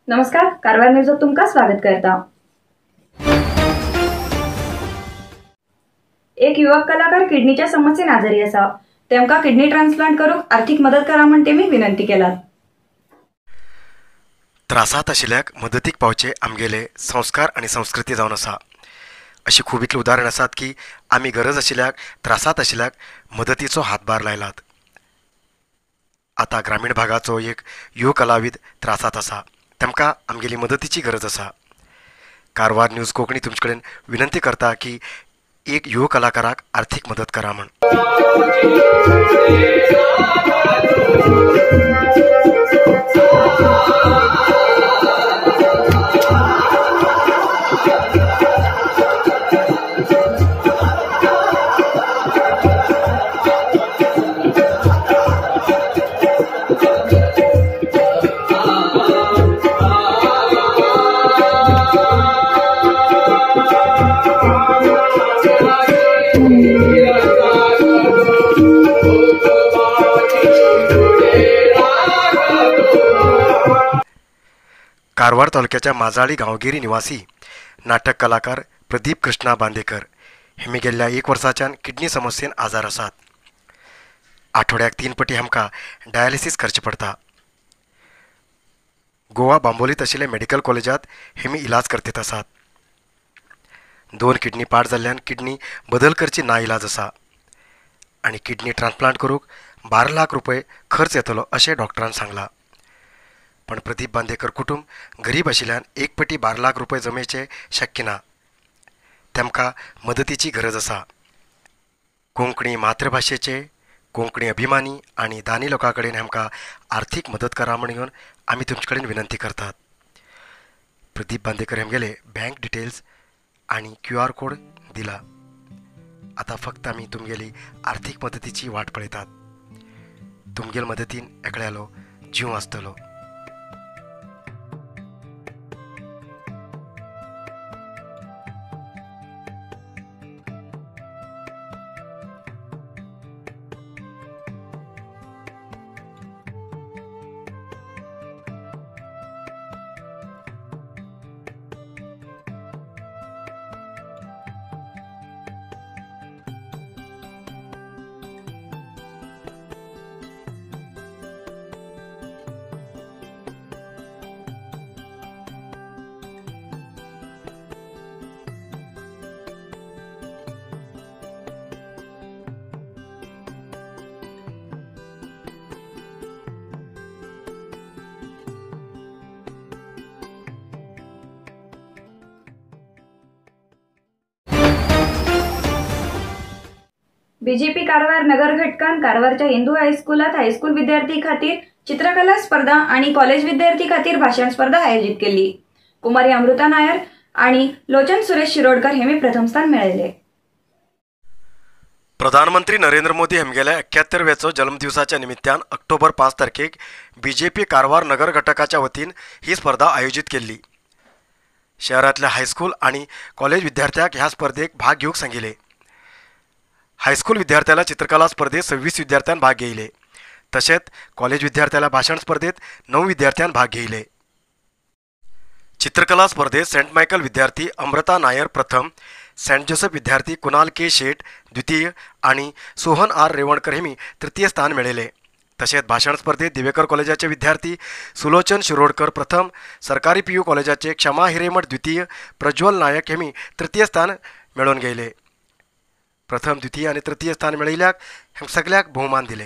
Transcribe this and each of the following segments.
नमस्कार, कारवार न्यूजात तुमकां स्वागत करता। एक युवक कलाकार किडनीच्या समस्येन आजारी आसा, तेमकां किडनी ट्रान्सप्लांट करूंक आर्थिक मदत करा म्हण तेमी विनंती केला। त्रासात आशिल्ल्याक मदतीक पावचे आमगेले संस्कार आनी संस्कृती जावन आसा। अशी खूब इतली उदाहरण आसात की आमी गरज आशिल्ल्याक, त्रासात आशिल्ल्याक मदतीचो हातभार लायलात। आतां ग्रामीण भागाचो एक युव कलावीद त्रासात आसा, तेमकां आमगेली मदतीची गरज आसा। कारवार न्यूज कोंकणी तुमचे कडेन विनंती करता की एक युव कलाकाराक आर्थिक मदत करा म्हण। कारवार तालुक्याच्या माजाळी गांवगिरी निवासी नाटक कलाकार प्रदीप कृष्णा बांदेकर हेमी गेल्ल्या एक वर्साच्यान किडनी समस्येन आजार आसात। आठवड्याक 3 पटी आमकां डायलिसीस करचें पडटा। गोवा बांबोलीत आशिल्ल्या मेडिकल कॉलेजांत हेमी इलाज करतीत आसात। 2 किडनी पाड जाल्ल्यान किडनी बदल करची ना इलाज आसा आनी किडनी ट्रान्सप्लांट करूंक 12 लाख रुपये खर्च येतलो अशें डॉक्टरान सांगलां। पण प्रदीप बांदेकर कुटुंब गरीब आशिल्ल्यान एक पटी 12 लाख रुपये जमेचे शक्य ना। तेमकां मदतीची गरज आसा। कोंकणी मातृभाशेचे कोंकणी अभिमानी आनी दानी लोकां कडेन आमकां आर्थिक मदत करा म्हण घेवन आमी तुमचे कडेन विनंती करतात। प्रदीप बांदेकर हेमगेले बँक डिटेल्स आनी QR code दिला। आतां फक्त आमी तुमगेली आर्थिक मदतीची वाट पळयतात। तुमगेल मदतीन एकल्यालो जीव आसतलो। बीजेपी कारवार नगर घटकान कारवारच्या हिंदू हायस्कुलात हायस्कूल विद्यार्थी खातीर चित्रकला स्पर्धा आणि कॉलेज विद्यार्थी खातीर भाषण स्पर्धा आयोजित केली। कुमारी अमृता नायर आणि लोचन सुरेश शिरोडकर हेमी प्रथम स्थान मिळवले। प्रधानमंत्री नरेंद्र मोदी हेमगेल्या 71व्याचो जन्मदिवसाच्या निमित्तान ऑक्टोबर 5 तारखेक बीजेपी कारवार नगर घटकाच्या वतीन ही स्पर्धा आयोजित केली। शहरातल्या हायस्कूल आणि कॉलेज विद्यार्थ्यांक ह्या स्पर्धेक भाग घेवंक सांगिल्लें। हायस्कूल विद्यार्थ्याला चित्रकला स्पर्धेत 26 विद्यार्थ्यां भाग घेतले, तसेच कॉलेज विद्यार्थ्याला भाषण स्पर्धेत 9 विद्यार्थ्यां भाग घेतले। चित्रकला स्पर्धेत सेंट मायकल विद्यार्थी अमृता नायर प्रथम, सेंट जोसेफ विद्यार्थी कुणाल के शेठ द्वितीय आणि सोहन are Revankar हेमी तृतीय स्थान मिळवले। तसेच भाषण स्पर्धेत दिवेकर कॉलेजाचे विद्यार्थी सुलोचन शिरोडकर प्रथम, सरकारी PU कॉलेजाचे क्षमा हिरेमठ द्वितीय, प्रज्वल नायक हेमी तृतीय स्थान मेळोवन घेतले। प्रथम, द्वितीय आणि तृतीय स्थान मेळयिल्ल्याक सगळ्याक बहुमान दिले।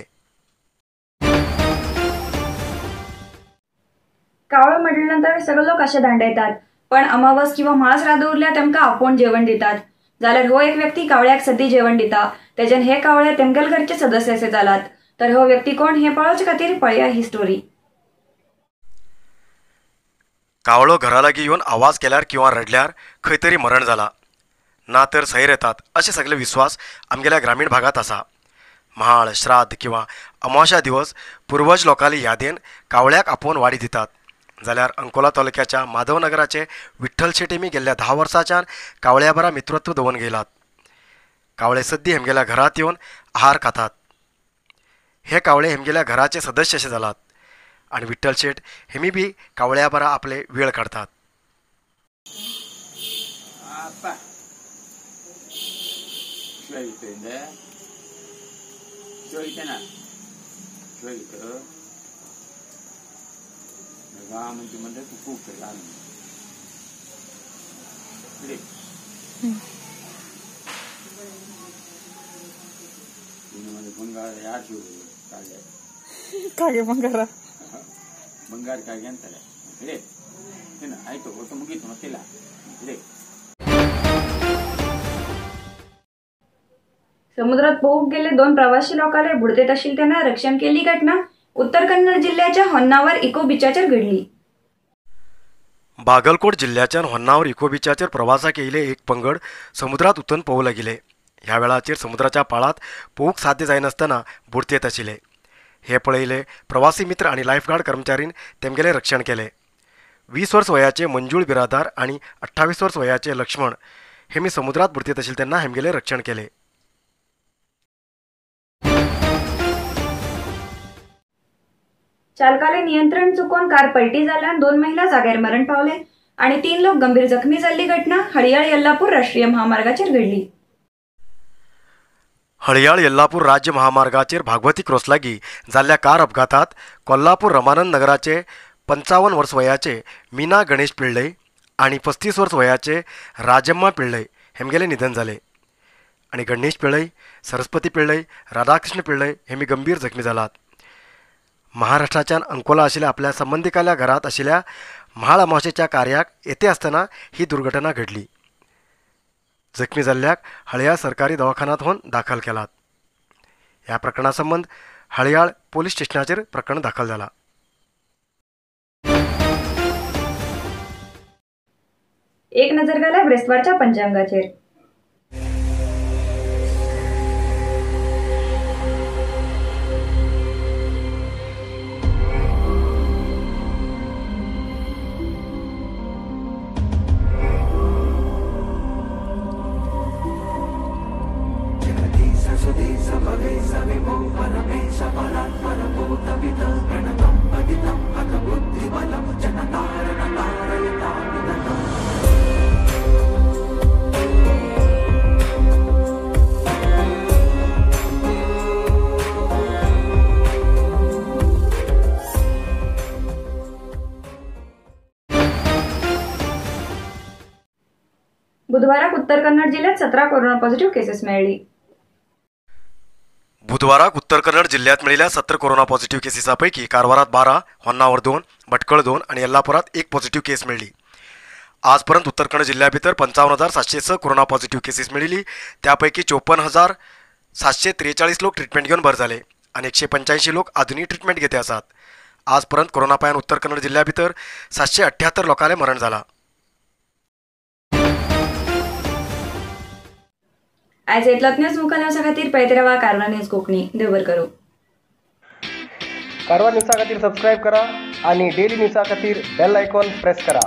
कावळो म्हटल्यानंतर सगळे लोक अशे दांडयतात, पण अमावस किंवा म्हाळ श्राद्ध उरल्यार तेमकां आपोवन जेवण दितात। जाल्यार हो एक व्यक्ती कावळ्याक सद्दी जेवण दिता, तेज्यान हे कावळे तेमगेल घरचे सदस्य असे जालात। तर हो व्यक्ती कोण हे पळोवचे खातीर पळया ही स्टोरी। कावळो घरा लागीं येवन आवाज केल्यार किंवा रडल्यार खंय तरी मरण जाला ना तर सैर येतात असे सगळे विश्वास आमगेल्या ग्रामीण भागात आसा। म्हाळ श्राद्ध किंवा अमावस्या दिवस पूर्वज लोकांली यादेन कावळ्याक आपोवन वाडी दितात। जाल्यार अंकोला तालुक्याच्या माधवनगराचे विठ्ठल शेटेमी गेल्ल्या 10 वर्सांच्यान कावळ्या बरा मित्रत्व दवरून गेलात। कावळे सद्दी हेमगेल्या घरात येवन आहार खातात। हे कावळे हेमगेल्या घराचे सदस्य अशे जालात आनी विठ्ठल शेट हेमी बी कावळ्या बरा आपले वेळ काडतात. ಕಾಗೆ ಬಂಗಾರ ಬಂಗಾರ ಕಾಗೆ ಅಂತಾರೆ. ಆಯ್ತು, ಒಟ್ಟು ಮುಗೀತು, ಮತ್ತಿಲ್ಲ. समुद्रात पोहूक गेले 2 प्रवासी लोकाले बुडतेत आशिल्ले तेन्ना रक्षण केल्ली घटना उत्तर कन्नड जिल्ह्याच्या होन्नावर इको बीचाचेर घडली. बागलकोट जिल्ह्याच्या होन्नावर इको बीचाचेर प्रवासाक येयले एक पंगड समुद्रात उतरून पोवूं लागिले. ह्या वेळाचेर समुद्राच्या पाळात पोवूंक साध्य जायनासतना बुडतेत आशिल्ले. हे पळयले प्रवासी मित्र आनी लायफगार्ड कर्मचारीन तेमगेलें रक्षण केलें. 20 वर्स वयाचे मंजूळ बिरादार आनी 28 वर्स वयाचे लक्ष्मण हेमी समुद्रात बुडतेत आशिल्ले तेन्ना हेमगेलें रक्षण केलें. चालकाले नियंत्रण चुकोवन कार पलटी जाल्ल्यान 2 महिला जाग्यार मरण पावले आणि 3 लोक गंभीर जखमी जाल्ली घटना हळियाळ यल्लापूर राष्ट्रीय महामार्गाचेर घडली. हळियाळ यल्लापूर राज्य महामार्गाचेर भागवती क्रॉस लागी जाल्ल्या कार अपघातात कोल्हापूर रमानंद नगराचे 55 वर्स वयाचे मीना गणेश पिळ्ळे आणि 35 वर्स वयाचे राजम्मा पिळ्ळे हेमगेले निधन जाले आणि गणेश पिळ्ळे, सरस्वती पिळ्ळे, राधाकृष्ण पिळ्ळे हेमी गंभीर जखमी जालात. महाराष्ट्राच्यान अंकोला आशिल्ल्या आपल्या संबंधिकाल्या घरात आशिल्ल्या म्हाळ अमावशेच्या कार्याक येते आसतना ही दुर्घटना घडली. जखमी जाल्ल्याक हळियाळ सरकारी दवाखान्यांत होवन दाखल केलात. ह्या प्रकरणा संबंद हळियाळ पोलीस स्टेशनाचेर प्रकरण दाखल जाला. एक नजर घाला ब्रेस्तावारच्या पंचांगाचेर. बुधवाराक उत्तर कन्नड जिल्ह्यात 17 कोरोना पॉझिटिव्ह केसेस मेळ्ळी. बुधवाराक उत्तर कन्नड जिल्ह्यात मेळिल्ल्या 17 कोरोना पॉझिटिव्ह केसीसापैकी कारवारात 12, होन्नावर 2, भटकळ 2 आणि यल्लापुरात 1 पॉझिटिव्ह केस मेळ्ळी. आजपर्यंत उत्तर कन्नड जिल्ह्याभितर 55,706 कोरोना पॉझिटिव्ह केसीस मेळिल्ली. त्यापैकी 54,743 लोक ट्रिटमेंट घेवन बरे जाले आणि 185 लोक अजूनही ट्रिटमेंट घेते आसात. आजपर्यंत कोरोना पायान उत्तर कन्नड जिल्ह्याभितर 778 लोकांले मरण जाला. आयज इतलोच न्यूज मुखार न्यूजा खातीर पळयत रावा कारवार न्यूज कोंकणी. देव बरें करूं. कारवार न्यूजा खातीर सबस्क्रायब करा आणि डेली न्यूजा खातीर बेल आयकॉन प्रेस करा.